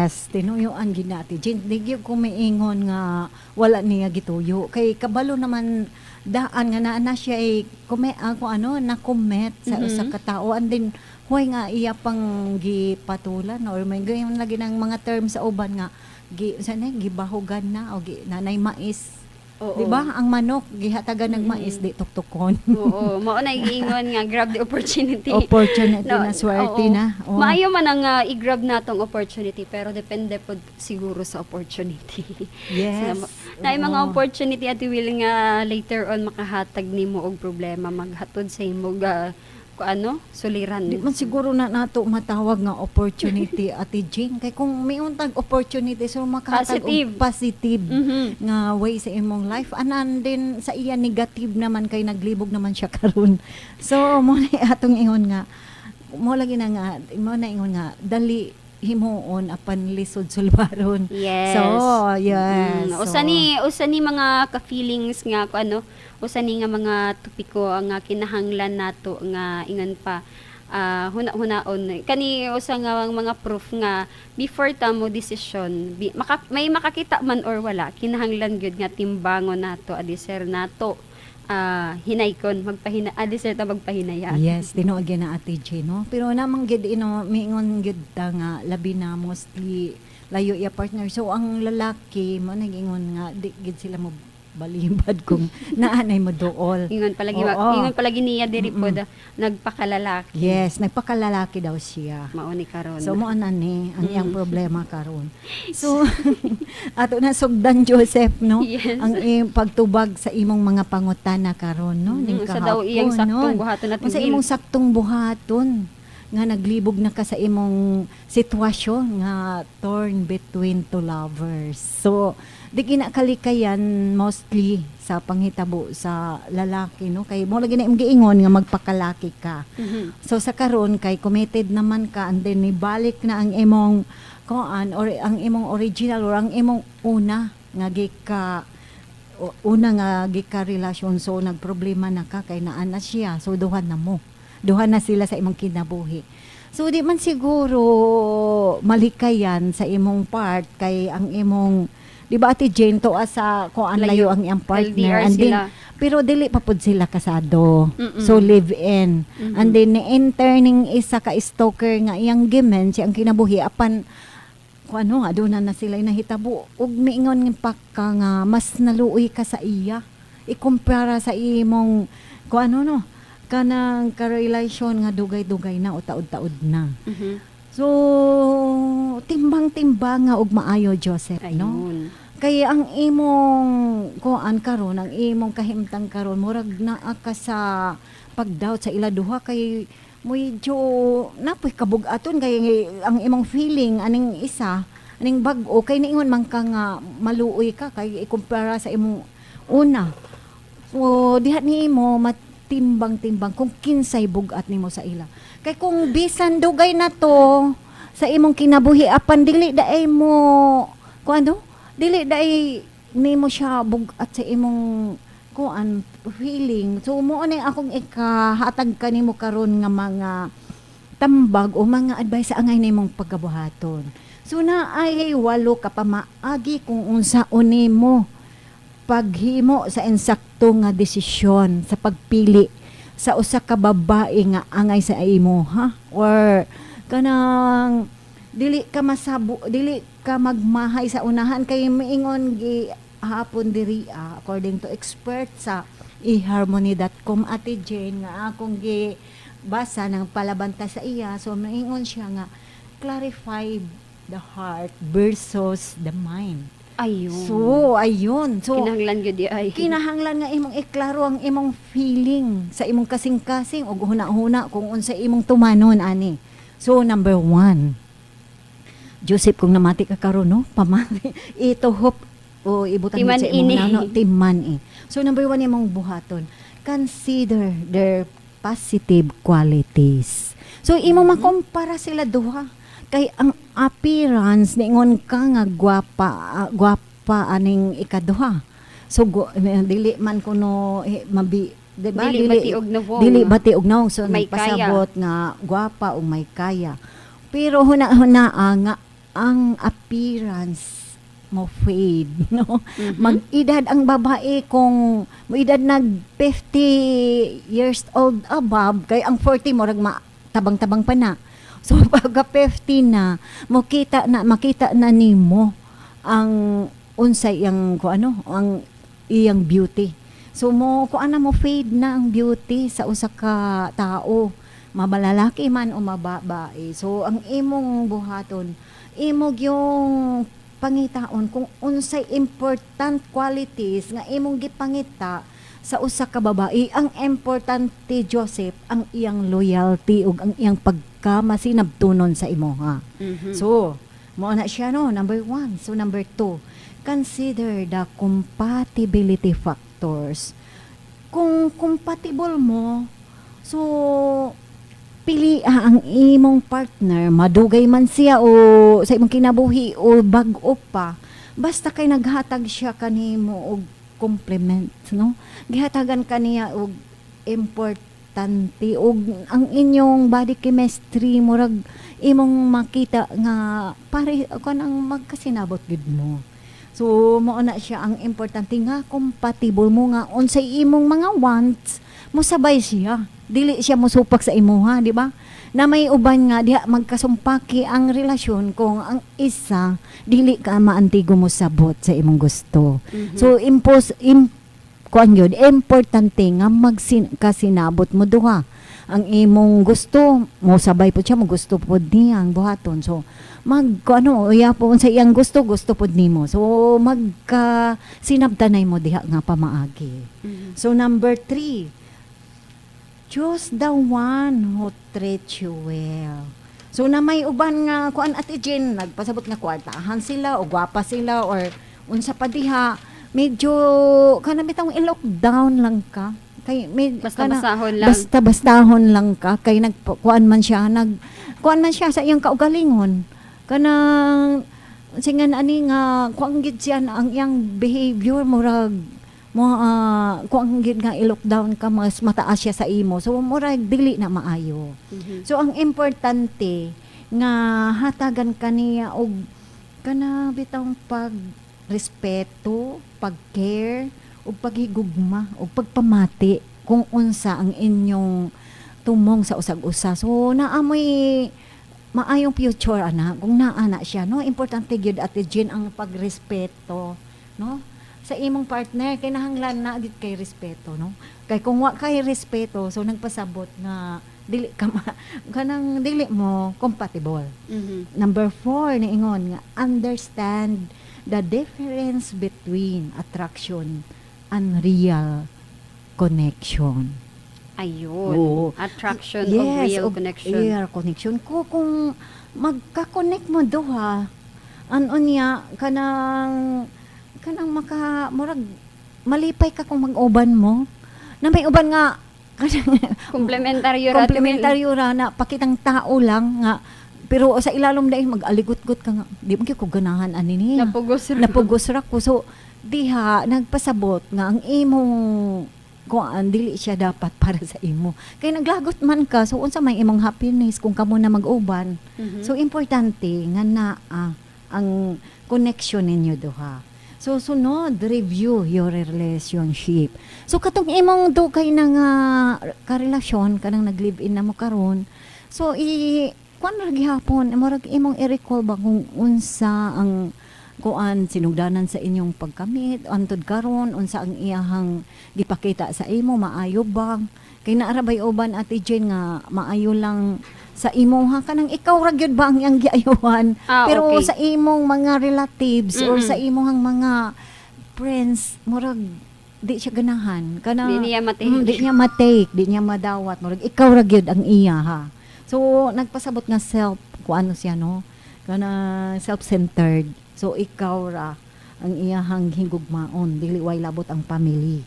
Yes, tinuyoan gid na, Ate Jane. Di gyud ko miingon nga wala niya gituyo. Kay kabalo naman daan nga naa na siya ay kume ako ano na commit sa usa ka tawo, and then huway nga iya pang gipatulan or may gayon lagi ng mga terms sa uban nga gi sa na gibahugan na o gi nanay mais. Di ba? Ang manok gihatagan ng mais, di tuktukon. Oo, mao na giingon nga grab the opportunity. Opportunity No, na swerte oo. na. Oo. Maayo man ang i-grab natong opportunity, pero depende pod siguro sa opportunity. So, naay mga opportunity, Ate Will, nga later on makahatag nimo og problema, maghatod sa imo ga ku ano, suliran. Di man siguro na nato matawag nga opportunity, Ate Jane. Kay kung miuntag opportunity, so makahatag og Positive. Positive nga way sa imong life. Anan din sa iya negative naman kay naglibog naman siya karon. So mo na atong ingon nga mo lagi na nga mo na ingon nga dali himuon apan lisod sulbaron. Yes. So, yes. Usa ni usa ni mga ka-feelings nga ko ano, usa ni nga mga topiko nga kinahanglan nato nga ingon pa huna-hunaon. Kani usa nga mga proof nga before ta mo desisyon, may makakita man or wala, kinahanglan gyud nga timbangon nato, adiser nato hinaykon magpahina, adiser ta magpahinaya. Yes, tinuod gyud na, Ate J, no? Pero namang gid ino miingon gid ta nga labi na mostly layo iya partner. So ang lalaki mo nagingon nga di gid sila mo balibad kung naanay mo duol. Ingon palagi ingon palagi niya diri pod, nagpakalalaki. Yes, nagpakalalaki daw siya. Mao ni karon. So mo ana ni ang iyang problema karon. So ato na sugdan, Joseph, no? Yes. Ang iyong pagtubag sa imong mga pangutana karon, no? Ning Sa daw iyang kahapon, saktong no? buhaton at Unsa imong saktong buhaton nga naglibog na ka sa imong sitwasyon nga torn between two lovers? So, di kinakalikayan mostly sa panghitabo sa lalaki, no? Kay mo lagi na imong giingon nga magpakalaki ka. So sa karon kay committed naman ka, and then nibalik na ang imong koan or ang imong original or ang imong una nga gika relasyon, so nagproblema na ka kay naa na siya, so duha na mo, duha na sila sa imong kinabuhi. So di man siguro malikayan sa imong part kay ang imong, di ba, Ate Jane, to sa kuan layo Layo. ang iyang partner LDR and then sila. Pero dili pa pud sila kasado. So live in. And then ni-enter ning isa ka stalker nga iyang gimen siyang kinabuhi, apan kung ano aduna na sila nahitabo ug miingon nga pa ka nga mas naluoy ka sa iya ikumpara sa imong kung ano, no, kanang karelasyon nga dugay-dugay na o taod-taod na. So timbang-timbang nga og maayo, Joseph, no? Ayun. Kay ang imong kuan karon, ang imong kahimtang karon, murag naa ka sa pagdoubt sa ila duha kay medyo napoy kabug-aton kay ang imong feeling aning isa, aning bag-o, kay niingon man ka nga maluoy ka kay ikumpara sa imong una. So diha nimo matimbang-timbang kung kinsay bug-at nimo sa ila. Kay kung bisan dugay na to sa imong kinabuhi apan dili daay mo kuan ano, dili daay nimo siya bug-at sa imong kuan feeling. So mo ni akong ikahatag kanimo karon nga mga tambag o mga advice sa angay nimong pagkabuhaton. So na ay walo ka pamaagi kung unsaon nimo paghimo sa insakto nga desisyon sa pagpili sa usa ka babae nga angay sa imo ha, or kanang dili ka masabo, dili ka magmahay sa unahan, kay miingon gi hapon diri according to expert sa eharmony.com, Ate Jane, nga akong gi basa ng palabanta sa iya. So miingon siya nga clarify the heart versus the mind. Ayun. So ayun, so kinahanglan gyud di ay. Kinahanglan nga imong iklaro ang imong feeling sa imong kasing-kasing ug huna-huna kung unsa imong tumanon ani. So number one, Joseph, kung namati ka karon, no, pamati ituhop o ibutan Timan sa imong ini. Nano, timan eh. So number one, imong buhaton, consider their positive qualities. So imo makumpara sila duha kay ang appearance, niingon ka nga gwapa, gwapa aning ikaduha. So dili man kuno mabi, di ba? Dili bati og nawong. Dili bati og nawong. So May kaya. nagpasabot nga gwapa o may kaya. Pero huna-huna nga Ang appearance mo fade, no? Mag-edad ang babae, kung mo-edad nag 50 years old above, kay ang 40 murag ma tabang-tabang pa na. So pagka 50 na, mo kita na, makita na nimo ang unsay iyang ko ano, ang iyang beauty. So mo kuan na, mo fade na ang beauty sa usa ka tao, mabalalaki man o mababae. So ang imong buhaton, imo yung pangitaon kung unsay important qualities nga imong gipangita sa usa ka babae. Ang importante, Joseph, ang iyang loyalty ug ang iyang pagkamasinabtunon sa imoha. So mao na siya, no, number one. So number two, consider the compatibility factors. Kung compatible mo, so pili ang imong partner, madugay man siya o sa imong kinabuhi o bag-o pa, basta kay naghatag siya kanimo og compliment, no? Gihatagan kaniya og importante og ang inyong body chemistry, murag imong makita nga pare kanang magkasinabot gid mo. So mao na siya ang importante nga compatible mo, nga unsay imong mga wants, mosabay siya. Dili siya mosupak sa imuha, di ba? Na may uban nga diha magkasumpaki ang relasyon kung ang isa dili ka maantigo mo sabot sa imong gusto. So impose im kuan yun, importante nga magsin kasinabot mo duha. Ang imong gusto, mo sabay po siya, mo gusto pod niya ang buhaton. So mag ano, iya po sa iyang gusto, gusto pod nimo. So magka sinabtanay mo diha nga pamaagi. So number three, choose the one who treats you well. So na may uban nga kuan, Ate Jen, nagpasabot nga kwartahan sila o gwapa sila or unsa pa diha, medyo kana bitang i-lockdown lang ka. Kay may Basta kana- basahon lang. Basta bastahon lang ka kay nag kuan man siya, nag kuan man siya sa iyang kaugalingon. Kanang singan ani nga kuan gid siya na ang iyang behavior, murag mo kuan gid nga i-lockdown ka, mas mataas siya sa imo. So murag dili na maayo. So ang importante nga hatagan kaniya og kana bitawng pag respeto, pag-care, ug paghigugma, ug pagpamati kung unsa ang inyong tumong sa usag-usa. So naamoy maayong future ana kung naa na siya, no? Importante gyud, Ate Jean, ang pagrespeto, no, sa imong partner. Kinahanglan na gid kay respeto, no? Kay kung wa kay respeto, so nagpasabot nga dili ka kanang dili mo compatible. Number four, niingon nga understand the difference between attraction and real connection. Ayun. Oo. Attraction of real Og connection. Real connection. Ko kung magka-connect mo duha, ano niya, kanang kanang maka murag malipay ka kung mag-uban mo. Na may uban nga kanang Komplementaryo ra, Ate Mel. komplementaryo ra na pakitang tao lang nga, pero sa ilalom dahil mag-aligot-got ka nga di mo gyud ko ganahan ani niya. Napugos ra. Napugos ra ko. So diha nagpasabot nga ang imong kuan, dili siya dapat para sa imo kay naglagot man ka. So unsa may imong happiness kung kamo na mag-uban? So importante nga naa ang connection ninyo duha. So sunod, review your relationship. So katong imong dugay na nga karelasyon, kanang nag-live-in na mo karon, so i kuan ra gihapon, murag imong i-recall ba kung unsa ang kuan sinugdanan sa inyong pagkamit antud karon, unsa ang iyahang gipakita sa imo, maayo ba? Kay naa ra bay uban, Ate Jane, nga maayo lang sa imo ha, kanang ikaw ra gyud ba ang iyang giayuhan, pero sa imong mga relatives or sa imong mga friends, murag di siya ganahan kana. Di niya ma-take. Di niya ma-take, di niya madawat, murag ikaw ra gyud ang iya ha. So nagpasabot nga self kuano siya, no, kana self-centered. So ikaw ra ang iyahang higugmaon, dili way labot ang family.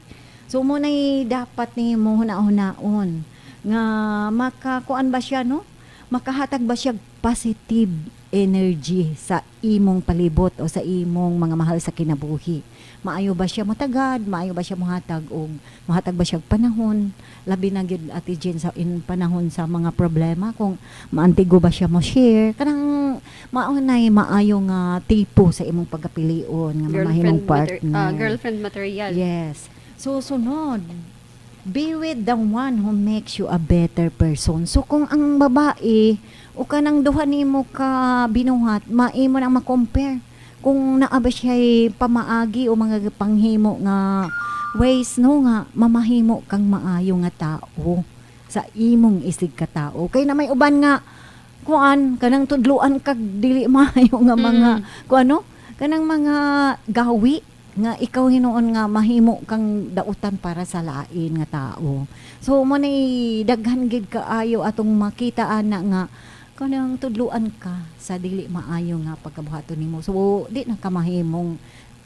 So mo nay dapat nimo huna-hunaon nga makakuan ba siya, no? Makahatag ba siya positive energy sa imong palibot o sa imong mga mahal sa kinabuhi? Maayo ba siya motagad? Maayo ba siya mohatag og mohatag ba siya og panahon? Labi na gyud, Ate Jen, sa in panahon sa mga problema, kung maantigo ba siya mo share, kanang mao nay maayo nga tipo sa imong pagkapilion nga mamahimong partner. Girlfriend material. Yes. So, sunod, be with the one who makes you a better person. So, kung ang babae o kanang duha nimo ka binuhat, maimo nang ma-compare kung naa ba siya pamaagi o mga panghimo nga ways, no, nga mamahimo kang maayo nga tao sa imong isig ka tao. Kay na may uban nga kuan, kanang tudluan kag dili maayo nga mga kuan, no, kanang mga gawi nga ikaw hinuon nga mahimo kang dautan para sa lain nga tao. So mo nay daghan gid kaayo atong makita ana nga kanang tudluan ka sa dili maayo nga pagkabuhaton nimo. So di na ka mahimong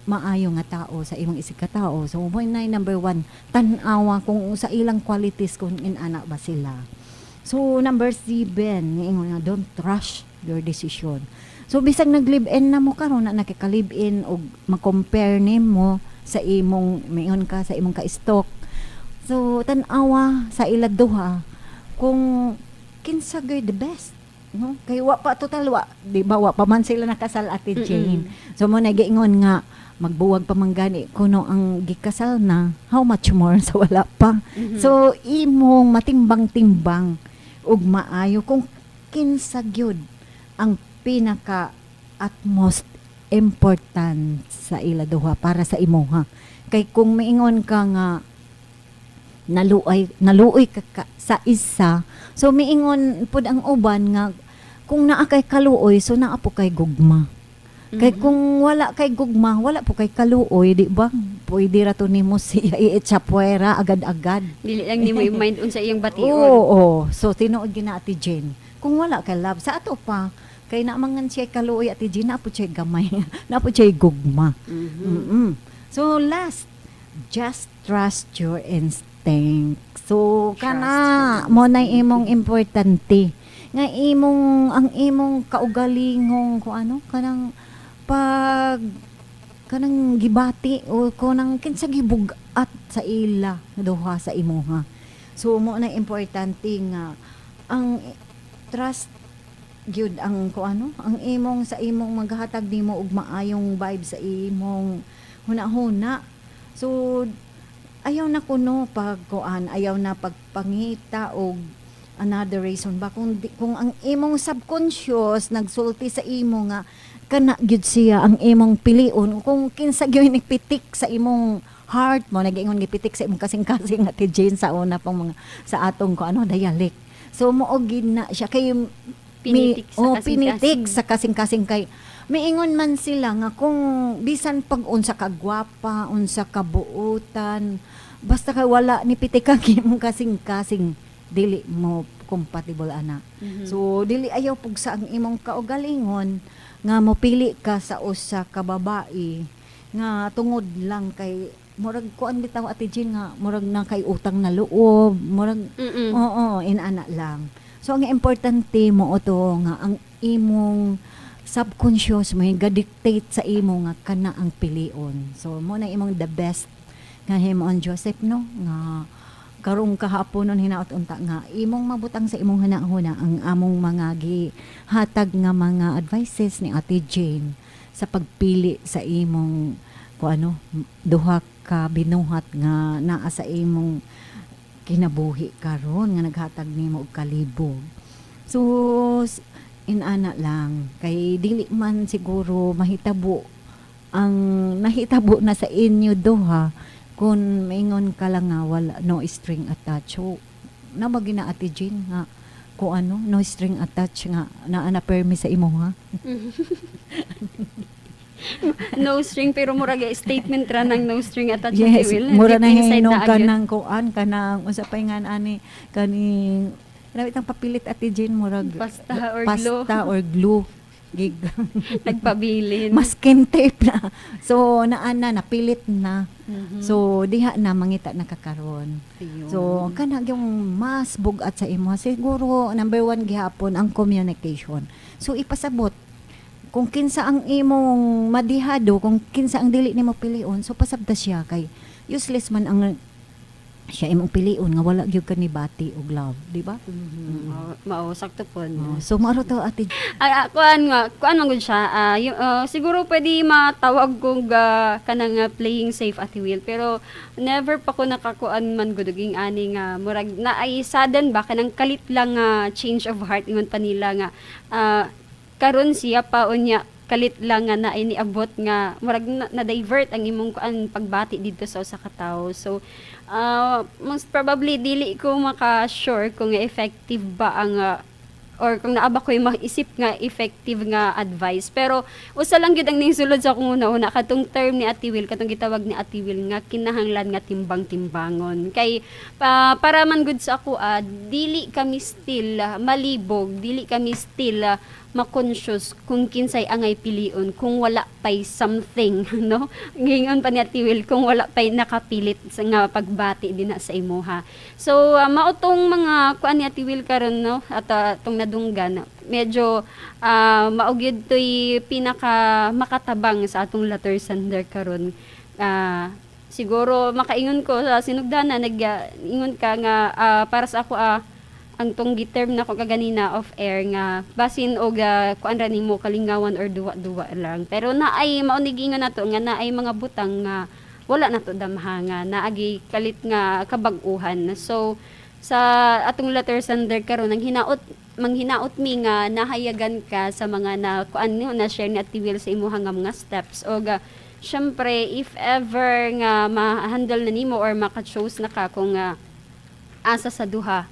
maayo nga tao sa imong isig ka tao. So mo nay number one, tan-awa kung sa ilang qualities, kung inana ba sila. So number 7, ingon nga don't rush your decision. So bisag nag-live-in na mo karon na nakika-live-in og ma-compare nimo sa imong, mayon ka sa imong ka-stock. So tan-awa sa ila duha kung kinsa gyud the best, no? Kay wa pa total, wa, di ba, wa pa man sila nakasal, Ate Jane. So mo nagiingon nga magbuwag pa man gani kuno ang gikasal na, how much more sa wala pa. So imong matimbang-timbang ug maayo kung kinsa gyud ang pinaka utmost important sa ila duha para sa imuha. Kay kung miingon ka nga naluoy naluoy ka sa isa, so miingon pud ang uban nga kung naa kay kaluoy, so naa po kay gugma. Kay kung wala kay gugma, wala po kay kaluoy, di ba? Pwede ra to nimo siya i-etsapwera agad-agad. Dili lang nimo i-mind unsa iyang bation. Oo. So tinuod gina, Ate Jane. Kung wala kay love sa ato pa, kay naamangan siya kaluoy, Ate Jane, naa po siya gamay. Naa po siya gugma. So last, just trust your instinct. So kana mo na imong importante nga imong ang imong kaugalingong kung ano kanang pag kanang gibati o kanang kinsa gibug-at sa ila duha sa imuha. So mo na importante nga ang trust gyud ang kung ano ang imong sa imong maghatag nimo og maayong vibe sa imong huna-huna. So ayaw na kuno pag kuan, ayaw na pagpangita og another reason ba kung ang imong subconscious nagsulti sa imo nga kana gyud siya ang imong pilion, kung kinsa gyud nagpitik sa imong heart mo, nag-ingon gipitik sa imong kasing-kasing, Ate Jane, sa una pang mga sa atong ko ano dialect. So mo gid na siya kay Pinitik sa oh, kasing-kasing. Pinitik sa kasing-kasing, kay miingon man sila nga kung bisan pag unsa ka gwapa, unsa ka buutan, basta kay wala ni pitik ang imong kasing-kasing, dili mo compatible ana. So dili, ayaw pugsa ang imong kaugalingon nga mopili ka sa usa ka babae nga tungod lang kay murag kuan bitaw, Ate Jean, nga murag na kay utang na loob, murag Oo, inana lang. So ang importante mo to nga ang imong subconscious mo yung ga-dictate sa imo nga kana ang pilion. So mo na imong the best nga himuon, Joseph, no, nga karong kahaponon hinaot unta nga imong mabutang sa imong hunahuna ang among mga gihatag nga mga advices ni Ate Jane sa pagpili sa imong kung ano duha ka binuhat nga naa sa imong kinabuhi karon nga naghatag nimo og kalibog. So inana lang, kay dili man siguro mahitabo ang nahitabo na sa inyo duha kung maingon ka lang nga wala, no string attached. So nabagi na, Ate Jane, nga kung ano, no string attached nga naa na permi sa imo ha. No string, pero murag statement ra ng no string attached. Yes, Will. mura na Deep inside hinog na ka agyud. Ng kuan, kanang unsa pa nga ani kaning grabe tang papilit, Ate Jane, murag Pasta or glue. Pasta or glue. Gig Nagpabilin. Masking tape na. So naa na, napilit na. So diha na mangita na kakaron. Ayun. So kana yung mas bugat sa imo, siguro number one gihapon ang communication. So ipasabot kung kinsa ang imong madihado, kung kinsa ang dili nimo pilion, so pasabta siya kay useless man ang siya imong pilion nga wala gyud ka ni bati og love, di ba? Mao, mao, sakto po. Oh, so mao to, Ate. Ay, kuan nga, kuan man gud siya. Siguro pwede matawag kong kanang playing safe, Ate Will, pero never pa ko nakakuan man gud og ani nga murag na ay sudden ba, kanang kalit lang nga change of heart, ingon pa nila nga karon siya pa, unya kalit lang nga na niabot nga murag na divert ang imong kuan pagbati didto sa usa ka tawo. So most probably dili ko maka-sure kung effective ba ang or kung naa ba ko'y maisip nga effective nga advice. Pero usa lang gyud ang sulod sa akong una-una katong term ni Ate Will, katong gitawag ni Ate Will nga kinahanglan nga timbang-timbangon. Kay para man gud sa ako, dili kami still malibog, dili kami still ma-conscious kung kinsay angay pilion kung wala pay something, no? Gingon pa ni Ate Will, kung wala pay nakapilit sa nga pagbati din na sa imuha. So mao tong mga kuan ni Ate Will karon, no, at tong nadunggan, medyo mao gyud to'y pinaka makatabang sa atong letter sender karon. Siguro makaingon ko sa sinugdanan, nag ingon ka nga para sa ako ang tong gi-term nako kaganina off air nga basin og kuan ra nimo, kalingawan or duwa-duwa lang, pero naay mao ni giingon nato nga naay mga butang nga wala nato damha nga naagi kalit nga kabag-uhan. So sa atong letter sender karon, ang hinaot, manghinaot mi nga nahayagan ka sa mga na kuan na share ni Ate Will sa imuha nga mga steps og syempre if ever nga ma-handle na nimo or maka-choose na ka kung asa sa duha,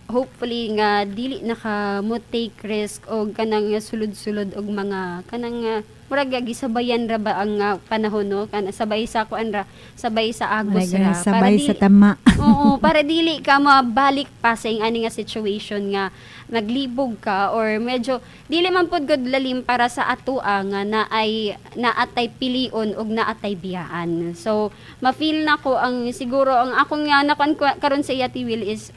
hopefully nga dili na ka mo take risk og kanang sulod-sulod og mga kanang murag gisabayan ra ba ang panahon, no, kana sabay sa kuan ra, sabay sa agos ra. Sabay sa tama. Oo, para dili ka mabalik pa sa ing ani nga situation nga naglibog ka or medyo dili man pud gud lalim para sa atoa nga naay naatay pilion og naatay biyaan. So ma-feel na ko ang siguro ang akong nga nakuan karon sa iya, Will, is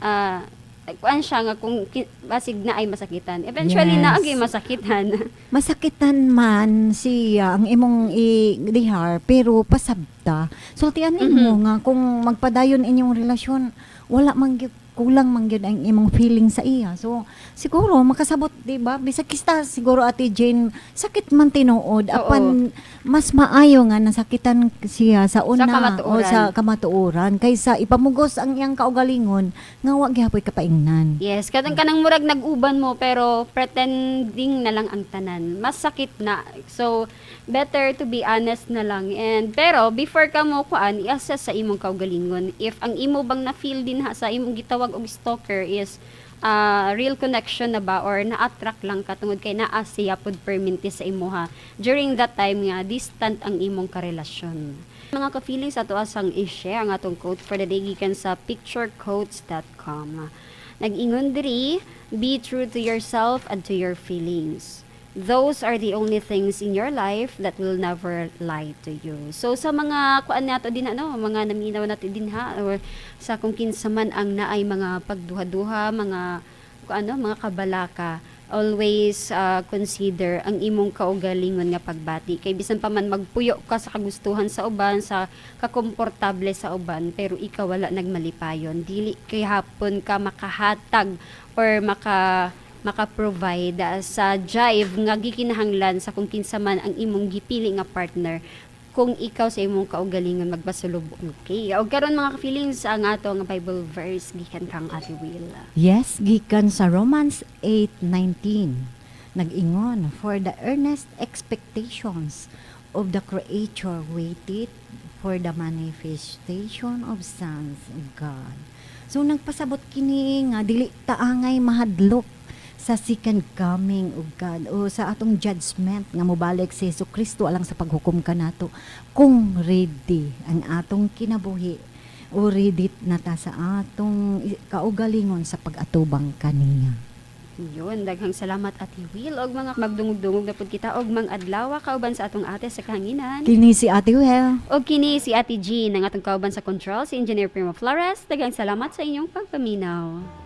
kuan siya nga kung basig na ay masakitan. Eventually na agay masakitan. Masakitan man siya ang imong i-dihar, pero pasabta. Sultian nimo nga kung magpadayon inyong relasyon, wala man gyud, kulang man gyud ang imong feeling sa iya. So siguro makasabot, di ba? Bisag kista siguro, Ate Jane, sakit man tinuod apan mas maayo nga nasakitan siya sa una Sa kamatuoran. O sa kamatuoran kaysa ipamugos ang iyang kaugalingon nga wa gihapoy kapaingnan. Yes, katong kanang murag nag-uban mo pero pretending na lang ang tanan. Mas sakit na. So better to be honest na lang. And pero before ka mo kuan, i-assess sa imong kaugalingon. If ang imo bang na-feel din ha sa imong gitawag og stalker is real connection na ba or na-attract lang ka tungod kay naa siya pud perminti sa imuha during that time nga distant ang imong karelasyon. Mga ka-feelings, ato asang i-share ang atong quote for the day gikan sa picturequotes.com. Nag-ingon diri, "Be true to yourself and to your feelings. Those are the only things in your life that will never lie to you." So sa mga kuan nato din, ano, mga naminaw nato din ha, or sa kung kinsa man ang naay mga pagduha-duha, mga kuan ano, mga kabalaka, always consider ang imong kaugalingon nga pagbati kay bisan pa man magpuyo ka sa kagustuhan sa uban, sa kakomportable sa uban, pero ikaw wala nagmalipayon, dili kay hapon ka makahatag or maka-provide sa jive nga gikinahanglan sa kung kinsa man ang imong gipili nga partner kung ikaw sa imong kaugalingon magpasulub. Okay. Og karon, mga ka-feelings, ang ato nga Bible verse gikan kang Ate Will. Yes, gikan sa Romans 8:19. Nag-ingon, "For the earnest expectations of the creature waited for the manifestation of sons of God." So nagpasabot kini nga dili ta angay mahadlok sa second coming of God o sa atong judgment nga mobalik si Hesus Kristo alang sa paghukom kanato kung ready ang atong kinabuhi o ready na ta sa atong kaugalingon sa pag-atubang kaniya. Yun, daghang salamat, Ate Will, og mga magdungog-dungog na pud kita og mang adlaw kauban sa atong ate sa kahanginan. Kini si Ate Will. Og kini si Ate Jean, ang atong kauban sa control, si Engineer Primo Flores. Daghang salamat sa inyong pagpaminaw.